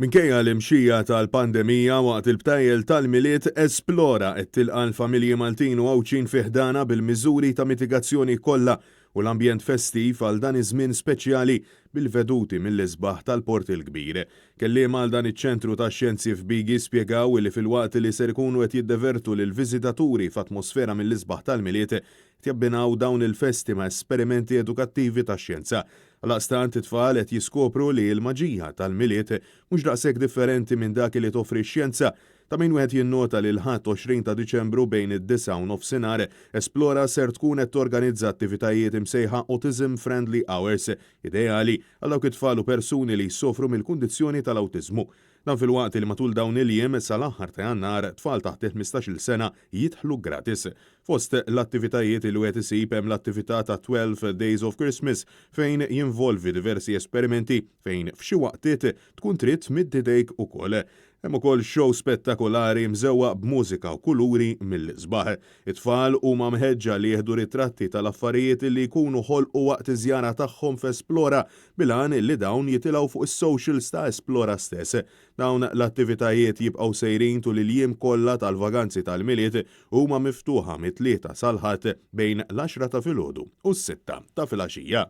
Minkejja l-imxija tal-pandemija waqt il-btajjel tal-Milied, Esplora qed tilqa' l-familji Maltin u Għawdxin fi ħdanha bil-miżuri ta' mitigazzjoni kollha u l-ambjent festiv għal dan iż-żmien speċjali bil-veduti mill-isbaħ tal-Port il-Kbir. Kelliema għal dan iċ-ċentru tax-xjenzi f'Bigi spjegaw li filwaqt li ser ikunu qed jiddevertu lill-viżitaturi f'atmosfera mill-isbaħ tal-Milied, qed jabbinaw dawn il-festi ma' esperimenti edukattivi tax-xjenza. Għaldaqstant it-tfal qed jiskopru li l-maġija tal-Milied mhux daqshekk differenti minn dak li toffri x-xjenza. Ta' min wieħed jinnota li l-Ħadd 20 ta' Diċembru bejn id-disgħa u nofsinhar, Esplora ser tkun qed torganizza attivitajiet imsejħa Autism Friendly Hours, ideali għal dawk it-tfal u persuni li jsofru mill-kundizzjoni tal-awtiżmu. Dan filwaqt li matul dawn il-jiem sal-aħħar ta' Jannar tfal taħt il-ħmistax-il sena jidħlu gratis. Fost l-attivitajiet li wieħed isib hemm l-attività ta' 12 Days of Christmas fejn jinvolvi diversi esperimenti fejn f'xi waqtiet tkun trid tmidd idejk ukoll. Hemm ukoll show spettakolari mżewwaq b'mużika u kuluri mill-isbaħ. It-tfal huma mħeġġa li jieħdu ritratti tal-affarijiet li jkunu ħolqu waqt iż-żjara tagħhom f'Esplora bil-għan li dawn jitilgħu fuq is-socials ta' Esplora stess. Dawn l-attivitajiet jibqgħu sejrin tul il-jiem kollha tal-vaganzi tal-Milied u huma miftuħa mit-Tlieta sal-Ħadd bejn l-għaxra ta' filgħodu u s-sitta ta' filgħaxija.